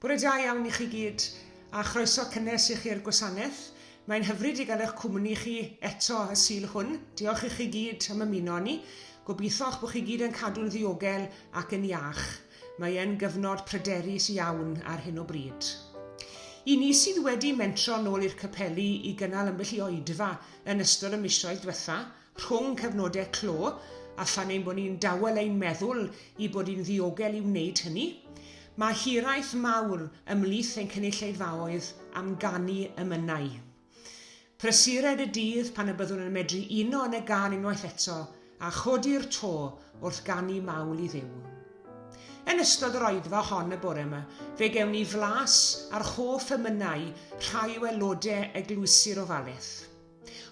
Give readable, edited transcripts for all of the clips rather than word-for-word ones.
Bore da iawn i chi gyd, a chroeso cynnes i chi'r gwasanaeth. Mae'n hyfryd i gael eich cwmni chi eto y Sul hwn. Diolch i chi gyd am ymuno â ni. Gobeithio'ch bod chi gyd yn cadw'n ddiogel ac yn iach. Mae e'n gyfnod pryderus iawn ar hyn o bryd. I ni sydd wedi mentro nôl i'r capeli i gynnal ambell i oedfa yn ystod y misoedd dwetha, rhwng cyfnodau clo a phan ein bod ni'n dawel ein meddwl i bod hi'n ddiogel i wneud hynny, mae hiraeth mawr ymhlith ein cynulleidfaoedd am ganu emynau. Prysured y dydd pan y byddwn yn medru uno yn y gân unwaith eto a chodi'r to wrth ganu mawl i Dduw. Yn ystod yr oedfa hon y bore yma, fe gewn ni flas ar hoff emynau rhai o aelodau eglwysi'r ofalaeth.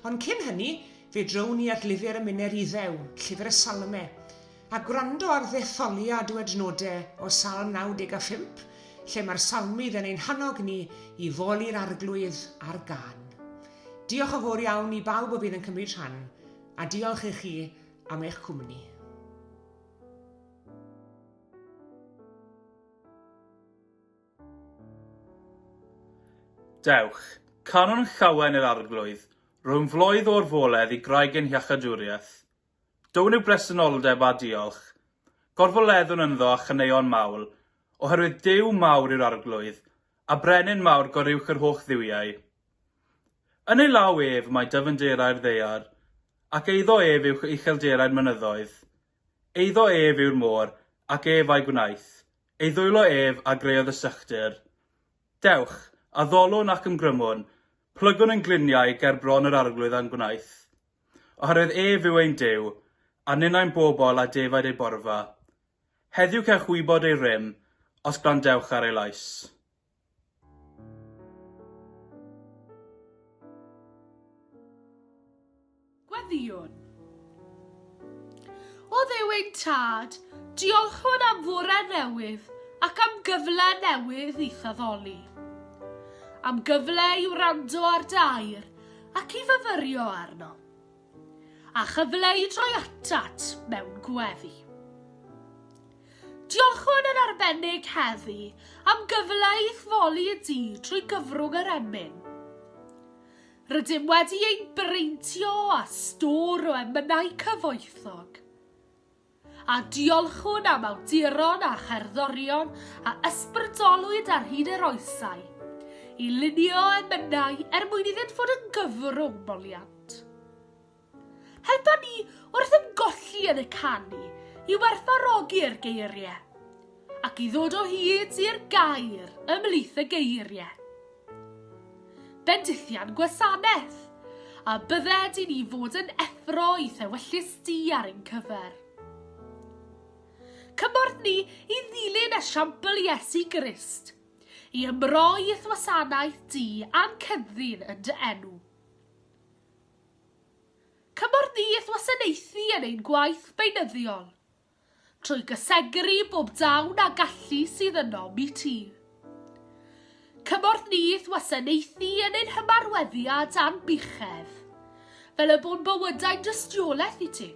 Ond cyn hynny, fe drown ni at lyfr y Miner Iddew, Llyfr y Salme, a gwrando ar ddetholiad o adnodau o Salm 95, lle mae'r salmydd yn ein hannog ni i foli'r Arglwydd ar gân. Diolch yn fawr iawn i bawb o fydd yn cymryd rhan, a diolch i chi am eich cwmni. Dewch, canwn llawen i'r Arglwydd, rhwng floedd o'r foledd i graig ein hiachadwriaeth. Down i'w bresenoldeb a diolch. Gorfoleddwn ynddo â chaneuon mawl, oherwydd Duw mawr yw'r Arglwydd, a brenin mawr goruwch yr holl dduwiau. Yn ei law ef mae dyfnderau'r ddaear, ac eiddo ef yw uchelderau'r mynyddoedd. Eiddo ef yw'r môr, ac ef a'i gwnaeth, ei ddwylo ef a greodd y sychdir. Dewch, addolwn ac ymgrymwn, plygwn ein gliniau ger bron yr Arglwydd a'n gwnaeth. Oherwydd ef yw ein Duw, a ninnau'n bobl a defaid ei borfa. Heddiw cewch wybod ei rym, os gwrandewch ar ei lais. Gweddïwn. O Dduw ein Tad, diolchwn am fore newydd ac am gyfle newydd i'th addoli. Am gyfle i wrando ar dy air ac i fyfyrio arno. A chyfle i droi atat mewn gweddi. Diolchwn yn arbennig heddi am gyfle i'th foli y di trwy gyfrwng yr emyn. Rydym wedi ein breintio â stôr o emynau cyfoethog. A diolchwn am awduron a cherddorion a ysbrydolwyd ar hyd yr oesau i lunio emynau er mwyn iddynt fod yn gyfrwng moliant. Helpa ni wrth ymgolli yn y canu i werthfawrogi'r geiriau ac i ddod o hyd i'r gair ymhlith y geiriau. Bendithian gwasanaeth, a bydded i ni fod yn effro i thewyllys di ar ein cyfer. Cymorth ni i ddilyn esiampl Iesu Grist, i ymroi i'th wasanaeth di a'n cyddyn yn dy enw. Cymorth ni i'th wasanaethu yn ein gwaith beunyddiol, trwy gysegru bob dawn a gallu sydd ynom i ti. Cymorth ni i'th wasanaethu yn ein hymarweddiad a'n buchedd, fel y bo'n bywydau'n dystiolaeth i ti.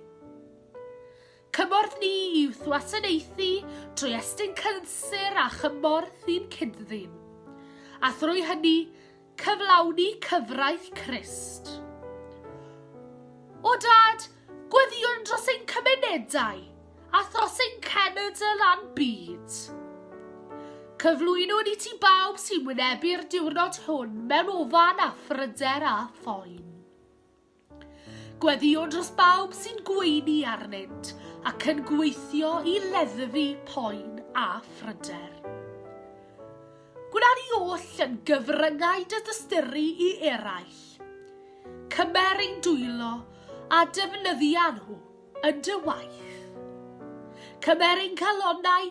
Cymorth ni i'th wasanaethu trwy estyn cysur a chymorth i'n cyd-ddyn, a thrwy hynny Cyflawni cyfraith Crist. O Dad, gweddïwn dros ein cymunedau a thros ein cenedl a'n byd. Cyflwynwn i ti bawb sy'n wynebu'r diwrnod hwn mewn ofan a phryder a phoen. Gweddïwn dros bawb sy'n gweini arnynt ac yn gweithio i leddfu poen a phryder. Gwna ni oll yn gyfryngau dy dystyru i eraill. Cymer ein dwylo a defnyddia nhw yn dy waith. Cymer ein calonnau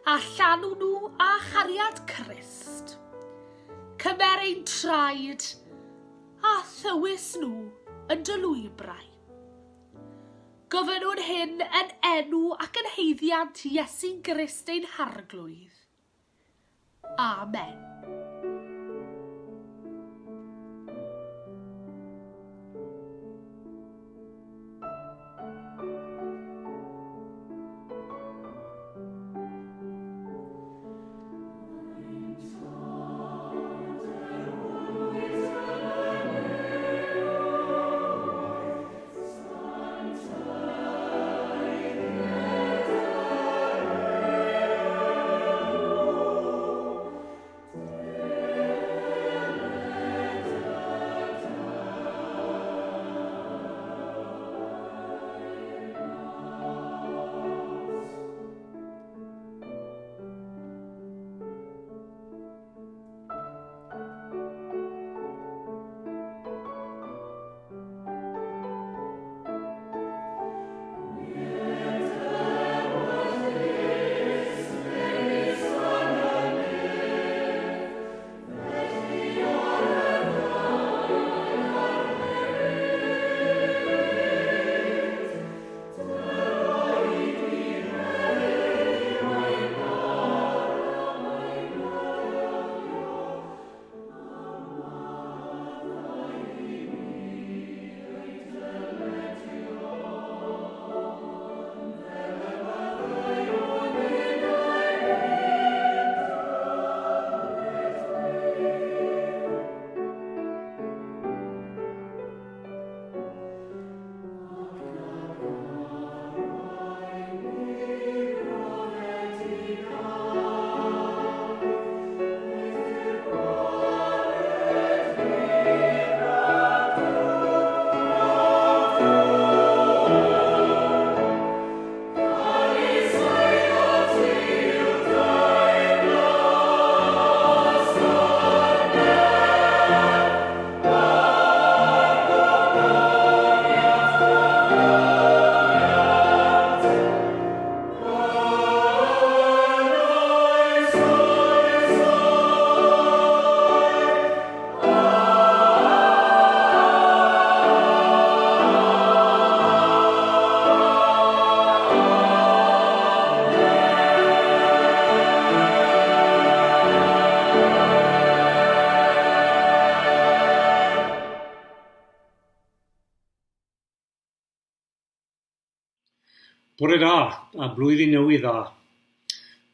a llanw nhw â chariad Crist. Cymer ein traed A thywys nhw yn dy lwybrau. Gofynnwn hyn yn enw ac yn haeddiant Iesu Grist ein Harglwydd. Amen. Bore da, a blwyddyn newydd dda.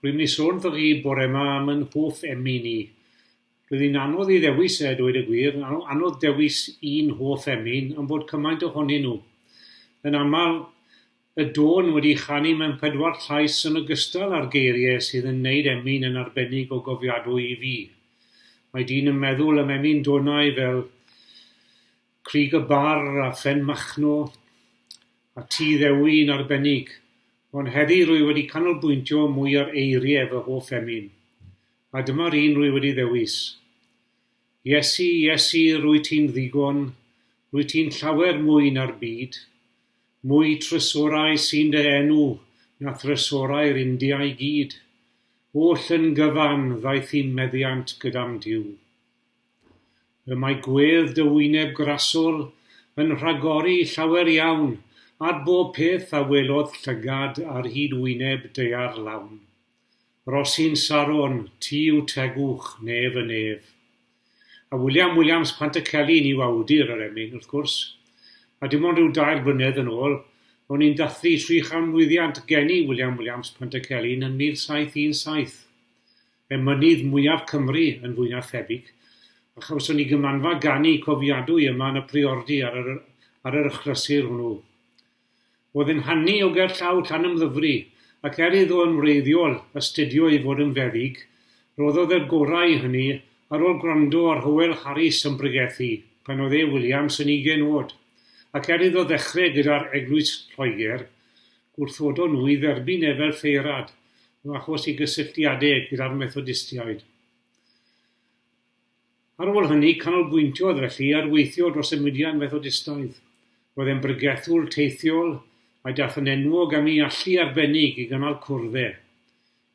Rwy'n mynd i sôn wrthoch chi bore yma am yn hoff emyn i. Roedd hi'n anodd i ddewis e, dweud y gwir, anodd dewis un hoff emyn am fod cymaint ohonyn nhw. Yn aml, y dôn wedi chanu mewn pedwar llais yn ogystal â'r geiriau sydd yn wneud emyn yn arbennig o gofiadwy i fi. Mae dyn yn meddwl am emyn donau fel Crug y Bar a Phen Machno a Tŷ Ddewi yn arbennig, ond heddi rwy wedi canolbwyntio mwy ar eiriau fy hoff emyn. A dyma'r un rwy wedi ddewis. Iesu, Iesu, rwy ti'n ddigon, rwy ti'n llawer mwy na'r byd, mwy trysorau sy'n dy enw na thrysorau'r India i gyd. Oll yn gyfan ddaeth i'm meddiant gyda'm Duw. Y mae gwedd dy wyneb grasol yn rhagori llawer iawn ar bob peth a welodd llygad ar hyd wyneb daear lawn. Rhosyn Saron, ti yw tegwch nef y nef. A William Williams Pantycelyn yw awdur yr emyn, wrth gwrs. A dim ond rhyw dair blynedd yn ôl, o'n i'n dathlu 300mlwyddiant geni William Williams Pantycelyn yn 1717. Emynydd mwyaf Cymru yn fwy na thebyg, a chawson ni gymanfa ganu cofiadwy yma yn y Priordy ar yr ar yr achlysur hwnnw. Oedd yn hanu o gerllaw Llanymddyfri, ac er iddo yn wreiddiol astudio i fod yn feddyg, rhoddodd e'r gorau i hynny ar ôl gwrando ar Hywel Harris yn pregethu pan oedd E. Williams yn ugain oed, ac er iddo ddechrau gyda'r Eglwys Lloegr, gwrthodon nhw i dderbyn e fel ffeirad o achos ei gysylltiadau gyda'r Methodistiaid. Ar ôl hynny, canolbwyntiodd felly ar weithio dros y mudiad Methodistaidd. Roedd e'n bregethwr teithiol, a'i daeth yn enwog am ei allu arbennig i gynnal cwrddau.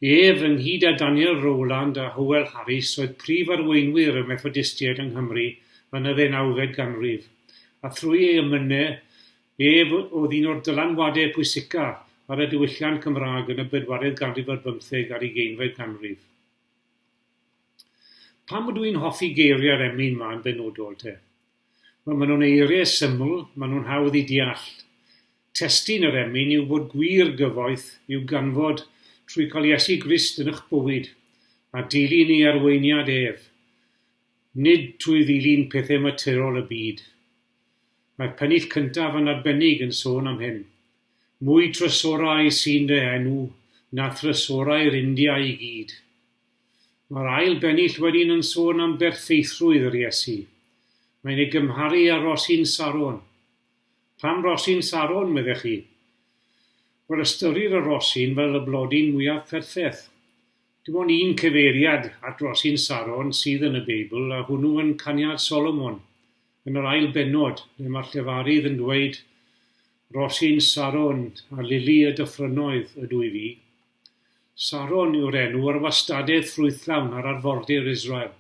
Ef, ynghyd â Daniel Rowland a Hywel Harris, oedd prif arweinwyr y Methodistiaid yng Nghymru yn y ddeunawfed ganrif, a thrwy ei emynau Ef oedd un o'r dylanwadau pwysica ar y diwylliant Cymraeg yn y bedwaredd ganrif ar bymtheg a'r ugeinfed ganrif. Pam ydw i'n hoffi geiriau'r emyn 'ma yn benodol te? Wel, maen nhw'n eiriau syml, maen nhw'n hawdd i deall. Testun yr emyn yw bod gwir gyfoeth i'w ganfod trwy cael Iesu Grist yn eich bywyd a dilyn ei arweiniad ef, nid trwy ddilyn pethau materol y byd. Mae'r pennill cyntaf yn arbennig yn sôn am hyn. Mwy trysorau sy'n dy enw na thrysorau'r India i gyd. Mae'r ail bennill wedyn yn sôn am berffeithrwydd yr Iesu. Mae'n ei gymharu â rhosyn Saron. Pam rhosyn Saron, meddech chi? Wel, ystyrir y rhosyn fel y blodyn mwyaf perffeth. Dim ond un cyfeiriad at rosyn Saron sydd yn y Beibl, a hwnnw yn Caniad Solomon, yn yr ail bennod, lle mae'r llefarydd yn dweud, Rosyn Saron a lili y dyffrynnoedd ydw i fi. Saron yw'r enw ar wastadedd ffrwythlawn ar arfordir Israel,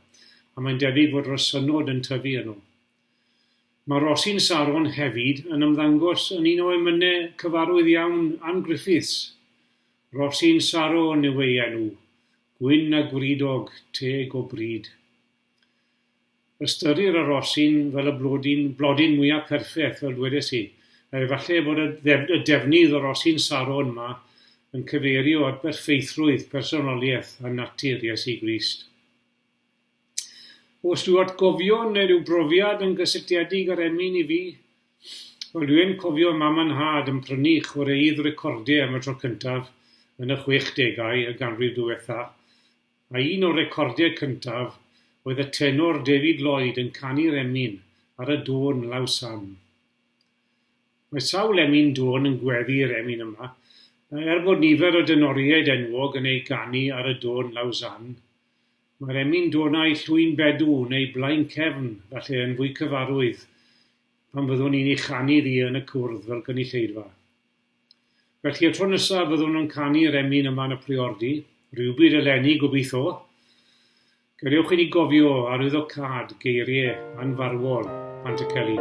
a mae'n debyg fod rhosynnod yn tyfu yno. Mae Rhosyn Saron hefyd yn ymddangos yn un o emynau cyfarwydd iawn Ann Griffiths, Rhosyn Saron yw ei enw, gwyn a gwridog, teg o bryd. Ystyrir y rhosyn fel y blodyn, blodyn mwyaf perffaith, fel dwedes i, a efallai bod y, y defnydd o rosyn Saron yma yn cyfeirio at berffeithrwydd personoliaeth a natur Iesu Grist. Oes rhyw atgofion neu ryw brofiad yn gysylltiedig â'r emyn i fi? Wel, dwi yn cofio mam a nhad yn prynu chwaraeydd recordiau am y tro cyntaf yn y chwechdegau y ganrif diwetha, a un o'r recordiau cyntaf oedd y tenor David Lloyd yn canu'r emyn ar y dôn Lausanne. Mae sawl emyn dôn yn gweddu i'r emyn yma, er bod nifer o denoriaid enwog yn ei ganu ar y dôn Lausanne. Mae'r emyn donau Llwyn Bedw neu Blaen Cefn falle yn fwy cyfarwydd pan fyddwn ni'n ei chanu ddi yn y cwrdd fel gynulleidfa. Felly y tro nesaf fyddwn yn canu'r emyn yma yn y Priordy, rhywbryd eleni gobeithio, gadewch i ni gofio arwyddocâd geiriau anfarwol Pantycelyn.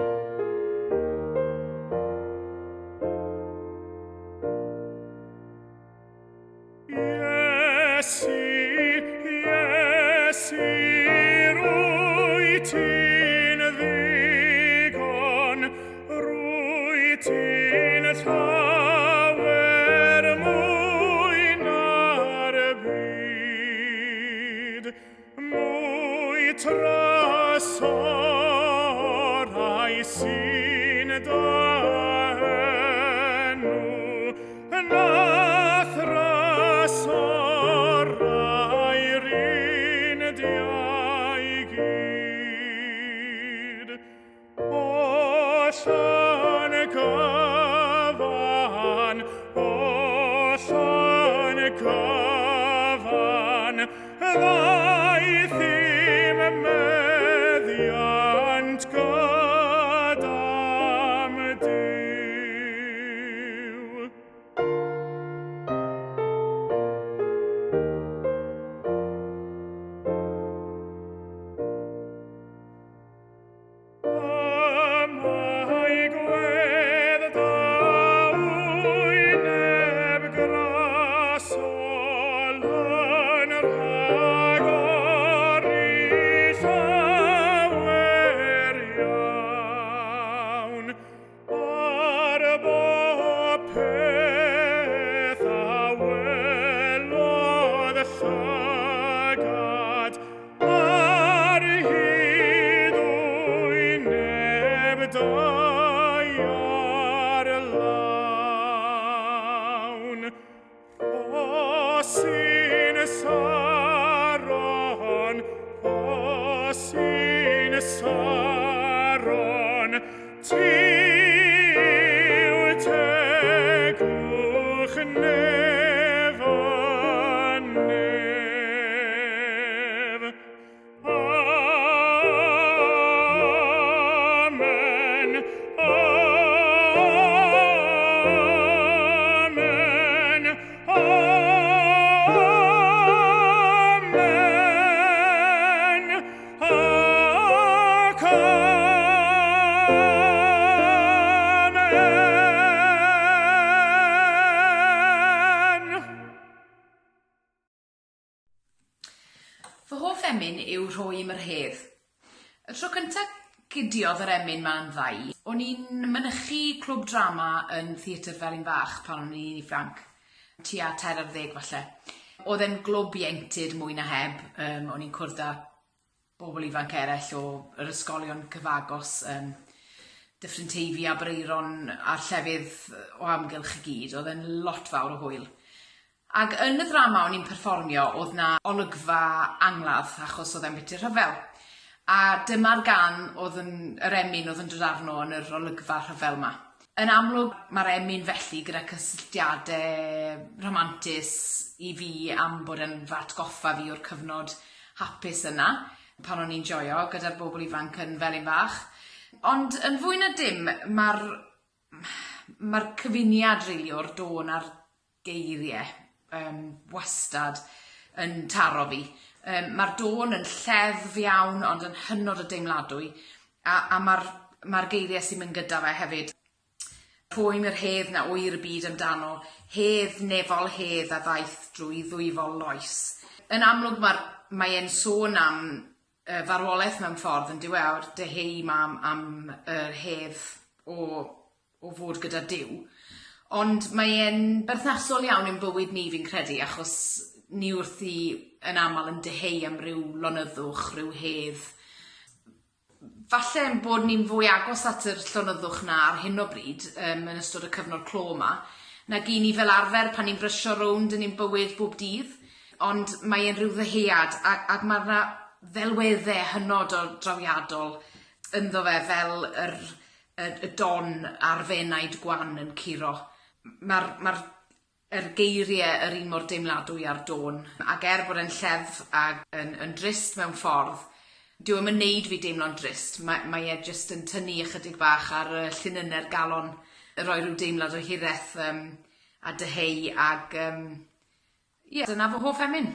Iesu, Iesu, rwyt ti'n ddigon, rwyt ti'n llawer. ddaeth i'm meddiant gyda'm Duw. Y mae gwedd da wyneb grasol yn rhagori llawer iawn. Ar bob peth a welodd llygad, ar hyd wyneb daear lawn. Rhosyn Saron, Rhosyn Saron, ti yw tegwch nef a nef. Amen, Amen, Amen, ac Amen. Fy hoff emyn yw Rho i'm yr Hedd. Y tro cynta cudiodd yr emyn 'ma yn ddau, o'n i'n mynychu clwb drama yn Theatr Felin Fach pan o'n i'n ifanc, tua 13 falle. Oedd e'n glwb ieuenctid mwy na heb, yym o'n i'n cwrdd â bobl ifanc eraill o yr ysgolion cyfagos, yym Dyffryn Teifi, Aberaeron a'r llefydd o amgylch i gyd, oedd e'n lot fawr o hwyl. Ag yn y ddrama o'n i'n perfformio o'dd 'na olygfa angladd achos o'dd e'n biti'r rhyfel. A dyma'r gân o'dd yn yr emyn o'dd yn dod arno yn yr olygfa rhyfel 'ma. Yn amlwg ma'r emyn felly gyda cysylltiade rhamantus i fi am bod e'n fy atgoffa fi o'r cyfnod hapus yna pan o'n i'n joio gyda'r bobl ifanc yn Felin Fach. Ond yn fwy na dim ma'r ma'r cyfuniad rili o'r dôn a'r geirie yym wastad yn taro fi. Yym ma'r dôn yn lleddf iawn ond yn hynod o deimladwy a a ma'r ma'r geirie sy'n mynd gyda fe hefyd. Rhwym yr hedd na ŵyr y byd amdano, hedd nefol hedd a ddaeth drwy ddwyfol loes. Yn amlwg ma'r mae e'n sôn am yy farwolaeth mewn ffordd yndyw e a'r dyheu 'ma am am yr hedd o o fod gyda Duw. Ond mae e'n berthnasol iawn i'n bywyd ni fi'n credu achos ni wrthi yn aml yn dyheu am ryw lonyddwch, rhyw hedd. Falle ein bod ni'n fwy agos at yr llonyddwch 'na ar hyn o bryd yym yn ystod y cyfnod clo 'ma nag 'yn ni fel arfer pan ni'n brysio rownd yn ein bywyd bob dydd. Ond mae e'n rhyw ddyhead a ag ma' 'na ddelwedde hynod o drawiadol ynddo fe fel yr y y don a'r fenaid gwan yn curo. Ma'r ma'r yr geirie yr un mor deimladwy â'r dôn, ac er bod e'n lleddf ag yn yn drist mewn ffordd, dyw e'm yn neud fi deimlo'n drist, mae mae e jyst yn tynnu ychydig bach ar y llinynne'r galon, roi rhyw deimlad o hireth yym a dyheu ag yym Ie, dyna fy hoff emyn.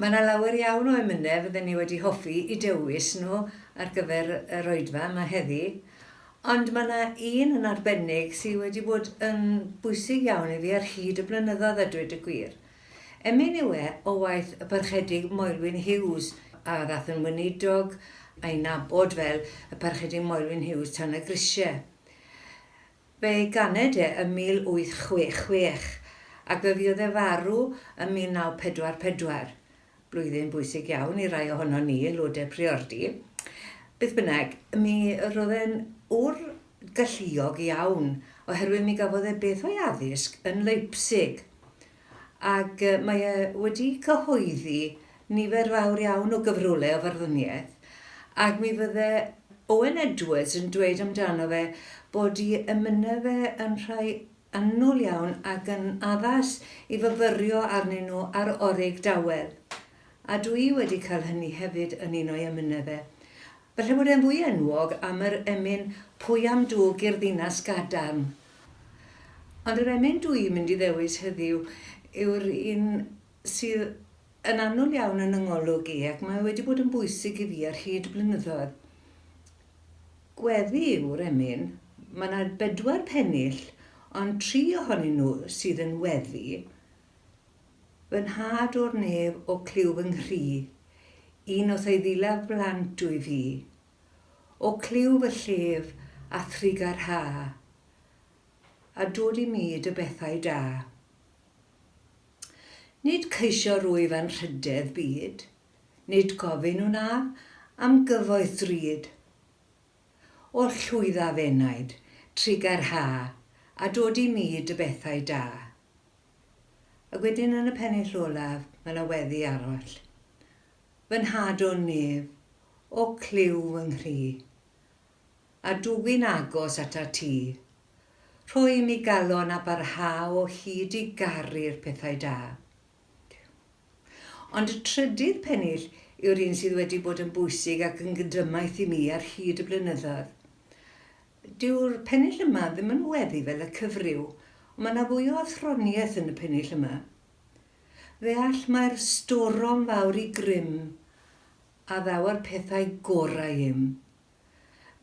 Mae yna lawer iawn o emynau fydden ni wedi hoffi i dewis nhw ar gyfer yr oedfa yma heddi, ond mae yna un yn arbennig sydd wedi bod yn bwysig iawn i fi ar hyd y blynyddoedd a dweud y gwir. Emyn yw e o waith y Parchedig Moelwyn Hughes, a ddaeth yn weinidog a'i nabod fel y Parchedig Moelwyn Hughes Tanygrisiau. Fe ganed e ym 1866, ac fe fuodd e farw ym 1944, blwyddyn bwysig iawn i rai ohonon ni, aelodau Priordy. Beth bynnag, mi roedd e'n wr galluog iawn, oherwydd mi gafodd e beth o'i addysg yn Leipzig, ac mae e wedi cyhoeddi nifer fawr iawn o gyfrolau o farddoniaeth, ac mi fydde Owen Edwards yn dweud amdano fe bod i emynau fe yn rhai annwyl iawn ac yn addas i fyfyrio arnyn nhw ar orig dawel. A dw i wedi cael hynny hefyd yn un o'i emynau fe. Falle bod e'n fwy enwog am yr emyn 'Pwy am dwg i'r ddinas gadarn'. Ond yr emyn dw i'n mynd i ddewis heddiw yw'r un sydd yn annwyl iawn yn 'y ngolwg i ac mae wedi bod yn bwysig i fi ar hyd blynyddoedd. Gweddi yw'r emyn. Mae 'na bedwar pennill, ond tri ohonyn nhw sydd yn weddi. Fy nhad o'r nef o clyw fy nghri, un o'th eiddilaf blant wyf fi. O clyw fy llef a thrugarha, a dod i mi dy bethau da. Nid ceisio rwyf anrhydedd byd, nid gofyn wnaf am gyfoeth drud. O llwyddaf enaid, trugarha, a dod i mi dy bethau da. Ac wedyn yn y pennill olaf, mae 'na weddi arall. Fy nhad o nef, o clyw fy nghri. A dwyn agos atat ti. Rhoi i mi galon a barha o hyd i garu'r pethau da. Ond y trydydd pennill yw'r un sydd wedi bod yn bwysig ac yn gydymaith i mi ar hyd y blynyddoedd. Dyw'r pennill yma ddim yn weddi fel y cyfryw, ond mae 'na fwy o athroniaeth yn y pennill yma. Fe all mae'r storom fawr i grym a ddaw'r pethau gorau im.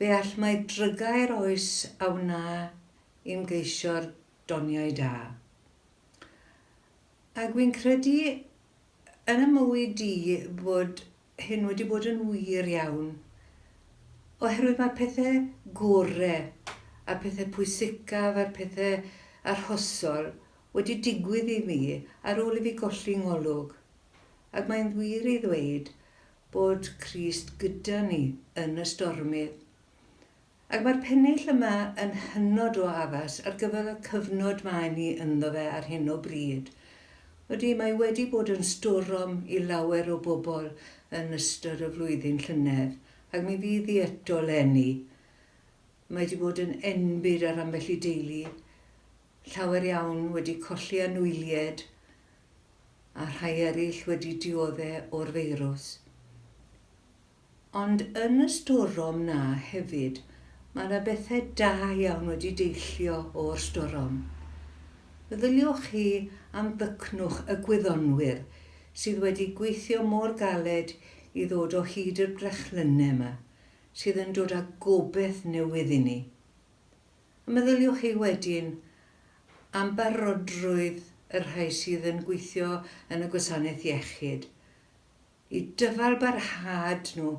Fe all mai drygau'r oes a wna i'm geisio'r doniau da. Ac wi'n credu yn 'y mywyd i bod hyn wedi bod yn wir iawn, oherwydd mae'r pethe gore a'r pethe pwysicaf a'r pethe arhosol wedi digwydd i mi ar ôl i fi golli 'ngolwg. Ac mae'n wir i ddweud bod Crist gyda ni yn y stormydd. Ac mae'r pennill yma yn hynod o addas ar gyfer y cyfnod mae ni ynddo fe ar hyn o bryd. Ydy, mae wedi bod yn storom i lawer o bobl yn ystod y flwyddyn llynedd, ac mi fydd hi eto 'leni. Mae wedi bod yn enbyd ar ambell i deulu, llawer iawn wedi colli anwylied, a rhai eraill wedi diodde o'r feirws. Ond yn y storom 'na hefyd, mae 'na bethe da iawn wedi deillio o'r storom. Meddyliwch chi am ddycnwch y gwyddonwyr sydd wedi gweithio mor galed i ddod o hyd i'r brechlynnau 'ma, sydd yn dod â gobeth newydd i ni. A meddyliwch chi wedyn am barodrwydd y rhai sydd yn gweithio yn y gwasanaeth iechyd i dyfal barhad nhw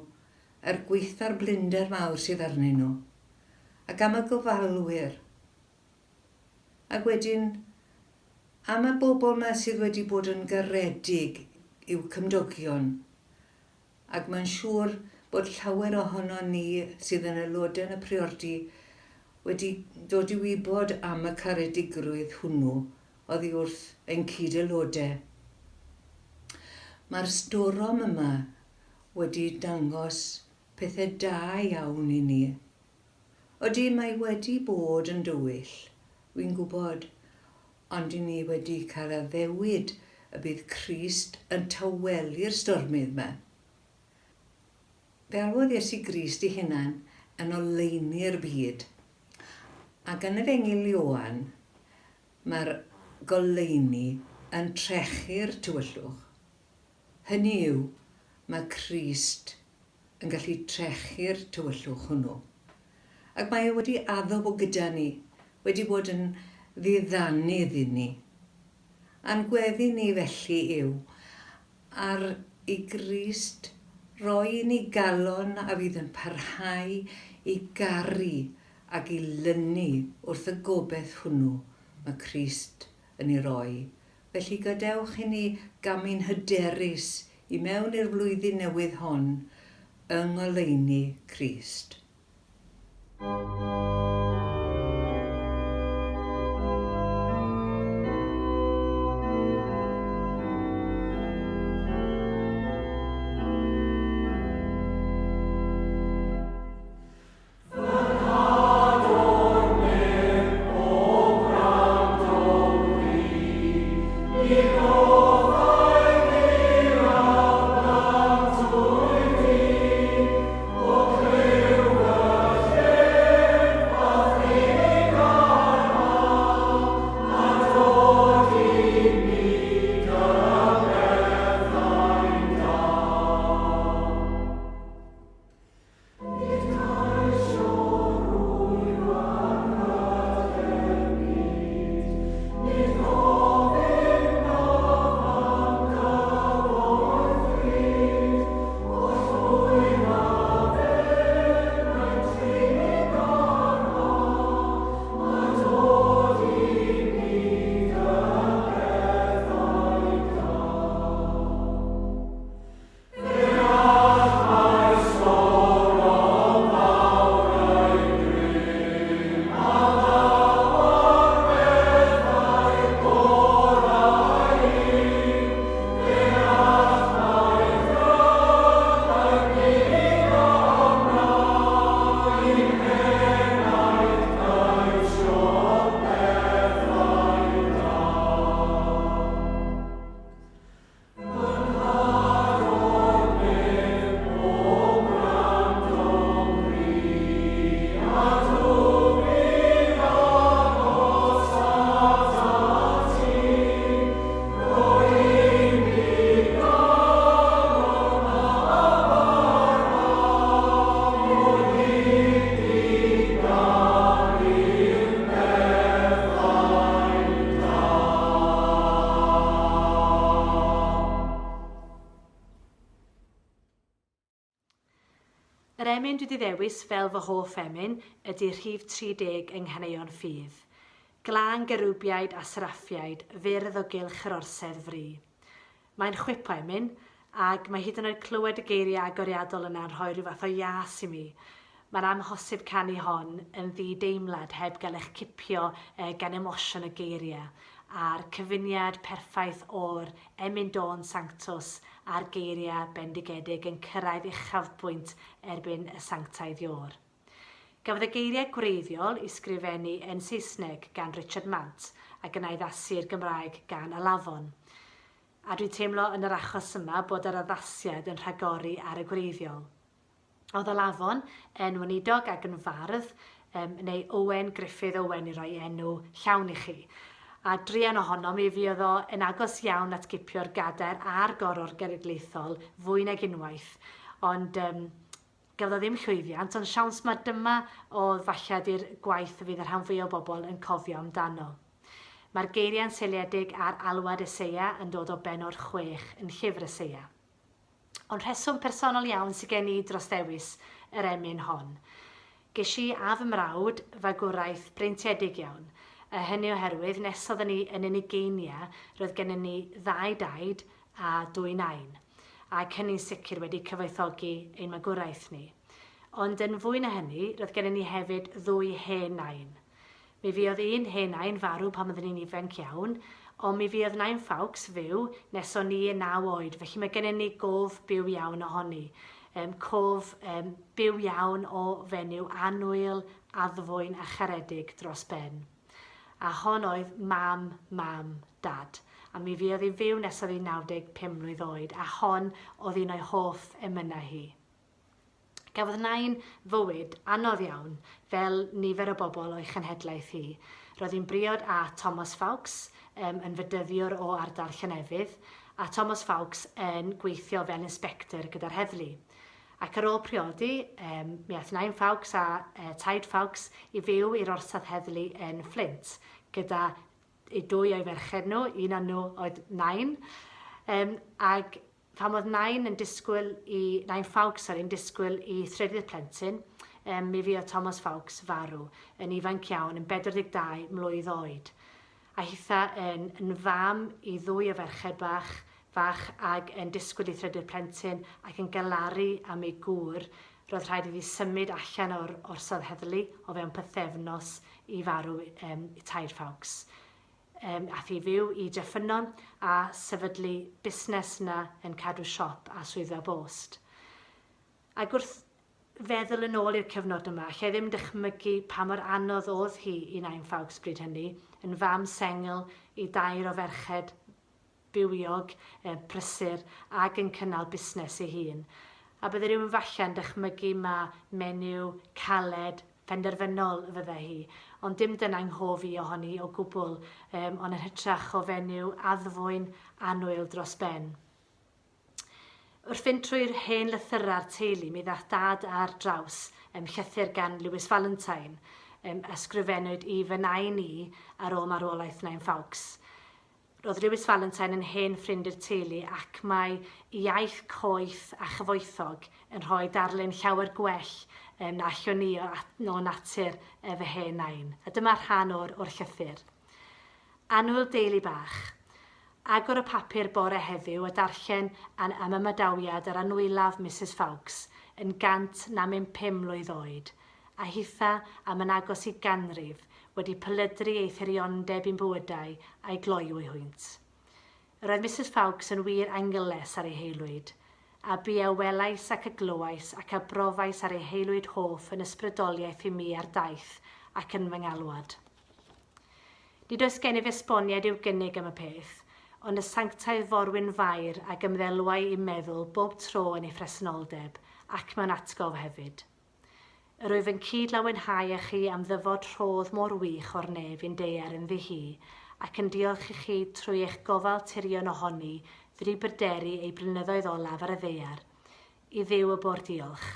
er gwaetha'r blinder mawr sydd arnyn nhw, ac am y gofalwyr, ac wedyn am y bobl 'ma sydd wedi bod yn garedig i'w cymdogion. Ac mae'n siŵr bod llawer ohonon ni sydd yn aelodau yn y Priordy wedi dod i wybod am y caredigrwydd hwnnw oddi wrth ein cyd-aelodau. Mae'r storom yma wedi dangos pethau da iawn i ni. Odi, mae wedi bod yn dywyll, wi'n gwybod, Ond i ni wedi cael addewid y bydd Crist yn tawelu'r stormydd 'ma. Fe alwodd Iesu Grist ei hunan yn oleuni'r byd. Ac yn Efengyl Ioan, mae'r goleuni yn trechu'r tywyllwch. Hynny yw, mae Crist yn gallu trechu'r tywyllwch hwnnw. Ac mae e wedi addo bod gyda ni, wedi bod yn ddiddanydd i ni. A'n gweddi ni felly yw, ar i Grist roi i ni galon a fydd yn parhau i garu ac i lynu wrth y gobaith hwnnw mae Crist yn ei roi. Felly gadewch i ni gamu'n hyderus i mewn i'r flwyddyn newydd hon yng ngoleuni Crist. Yr emyn dwi 'di ddewis fel fy hoff emyn ydi rhif 30 yng Nghaneuon Ffydd. Glân gerwbiaid a seraffiaid, fyrdd o gylch yr orsedd fri. Mae'n chwip o emyn, ac mae hyd yn oed clywed y geiriau agoriadol yna'n rhoi rhyw fath o ias i mi. Mae'n amhosib canu hon yn ddi-deimlad heb gael eich cipio gan emosiwn y geiriau, a'r cyfuniad perffaith o'r emyn dôn sanctws a'r geiriau bendigedig yn cyrraedd uchafbwynt erbyn y sanctaidd Iôr. Gafodd y geiriau gwreiddiol eu sgrifennu yn Saesneg gan Richard Mant ac yna ei ddasu i'r Gymraeg gan Alafon. A dwi'n teimlo yn yr achos yma bod yr addasiad yn rhagori ar y gwreiddiol. Oedd Alafon yn weinidog ac yn fardd, um, neu Owen Gruffydd Owen i roi enw llawn i chi. A druan ohono mi fuodd o yn agos iawn at gipio'r gadair a'r goror genedlaethol fwy nag unwaith, ond um, Gafodd o ddim llwyddiant, ond siawns ma dyma o'dd falle ydi'r gwaith y fydd y rhan fwya o bobl yn cofio amdano. Mae'r geiriau'n seiliedig ar alwad Eseia yn dod o bennod chwech yn llyfr Eseia. Ond rheswm personol iawn sy gen i dros ddewis yr emyn hon. Ges i a fy mrawd fagwraeth breintiedig iawn, a hynny oherwydd nes oedden ni yn ein ugeiniau roedd gennym ni ddau daid a dwy nain, ac hynny'n sicr wedi cyfoethogi ein magwraeth ni. Ond yn fwy na hynny, roedd gennym ni hefyd ddwy hen nain. Mi fuodd un hen nain farw pan oeddwn i'n ifanc iawn, ond mi fuodd Nain Ffawcs fyw nes o'n i yn naw oed, felly mae gennym ni gof byw iawn ohoni. Um, cof um, byw iawn o fenyw annwyl, addfwyn a charedig dros ben. A hon oedd mam, mam, dad. A mi fuodd hi'n fyw nes oedd hi'n 95 mlwydd oed, a hon oedd un o'i hoff emynau hi. Gafodd Nain fywyd anodd iawn, fel nifer o bobl o'i chenhedlaeth hi. Roedd hi'n briod â Thomas Fawkes, um, yn fedyddiwr o ardal Llynefydd, a Thomas Fawkes yn gweithio fel inspector gyda'r heddlu. Ac ar ôl priodi, um, mi aeth Nain Fawkes a uh, Taid Fawkes i fyw i'r orsaf heddlu yn Flint, gyda eu dwy o'i ferched nhw, un o'n nhw oedd Nain. Um, ag Pan oedd Nain yn disgwyl i, Nain Fawkes, sori, yn disgwyl i thrydydd plentyn, um, mi fuodd Thomas Fawkes farw yn ifanc iawn, yn 42 mlwydd oed. A hitha yn, yn fam i ddwy o ferched bach, fach ag yn disgwyl i thrydydd plentyn ac yn galaru am ei gŵr, roedd rhaid iddi symud allan o'r orsaf heddlu o fewn pythefnos i farw um, tair Fawkes. Um, ath i fyw i Dreffynnon a sefydlu busnes yna yn cadw siop a swyddfa bost. Ac wrth feddwl yn ôl i'r cyfnod yma, allai ddim dychmygu pa mor anodd oedd hi i Nain Ffawcs bryd hynny, yn fam sengl i dair o ferched bywiog, prysur ac yn cynnal busnes ei hun. A bydde rhywun falle yn dychmygu ma menyw caled, phenderfynol fydde hi, ond dim dyna nghof i ohoni o gwbl, um, ond yn hytrach o fenyw addfwyn, annwyl dros ben. Wrth fynd trwy'r hen lythyrau'r teulu, mi ddaeth dad ar draws um, llythyr gan Lewis Valentine, um, ysgrifennwyd i fy nain i ar ôl marwolaeth Nain Ffawcs. Roedd Lewis Valentine yn hen ffrind i'r teulu ac mae iaith coeth a chyfoethog yn rhoi darlun llawer gwell um, na allwn ni o, o natur fy hen nain. A dyma rhan o'r, or llythyr. Annwyl deulu bach. Agor y papur bore heddiw a darllen an am ymadawiad yr anwylaf Misus Fawkes yn 105 mlwydd oed, a hitha am yn agos i ganrif wedi pelydru ei thiriondeb i'n bywydau a'i gloyw ei hwynt. Yr oedd Misus Fawkes yn wir angyles ar ei haelwyd, a bu a welais ac a glywais ac a brofais ar ei haelwyd hoff yn ysbrydoliaeth i mi ar daith ac yn fy ngalwad. Nid oes gennyf esboniad i'w gynnig am y peth, ond y sanctaidd forwyn Fair ag ymddelwai i'm meddwl bob tro yn ei phresenoldeb, ac mewn atgof hefyd. Yr wyf yn cyd-lawenhau â chi am ddyfod rhodd mor wych o'r nef i'n daear ynddi hi, ac yn diolch i chi trwy eich gofal tirion ohoni ddribryderu ei blynyddoedd olaf ar y ddaear. I Dduw y bo'r diolch.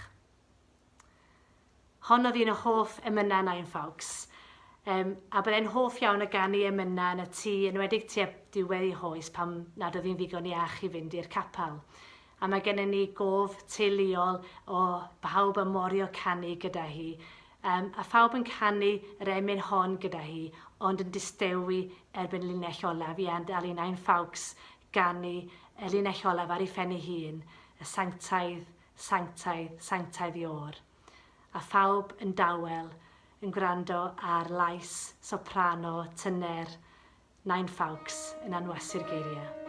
Hon oedd un o hoff emynau Nain Ffawcs. Um, a byddai'n hoff iawn o ganu emynau yn y tŷ, enwedig tua diwedd ei hoes pan nad oedd hi'n ddigon iach i fynd i'r capel. A mae gennym ni gof teuluol o bawb yn morio canu gyda hi, um, a phawb yn canu yr emyn hon gyda hi, ond yn distewi erbyn linell olaf i adael i Nain Ffawcs ganu y linell olaf ar ei phen ei hun, y sanctaidd, sanctaidd, sanctaidd Iôr. A phawb yn dawel, yn gwrando ar lais soprano tyner Nain Ffawcs yn anwasu'r geiriau.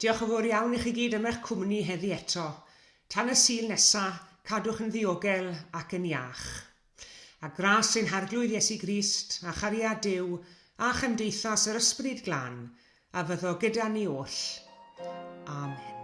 Diolch yn fawr iawn i chi gyd am eich cwmni heddi eto. Tan y Sul nesa, cadwch yn ddiogel ac yn iach. A gras ein Harglwydd Iesu Grist, a chariad Duw, a chymdeithas yr Ysbryd Glân, a fyddo gyda ni oll. Amen.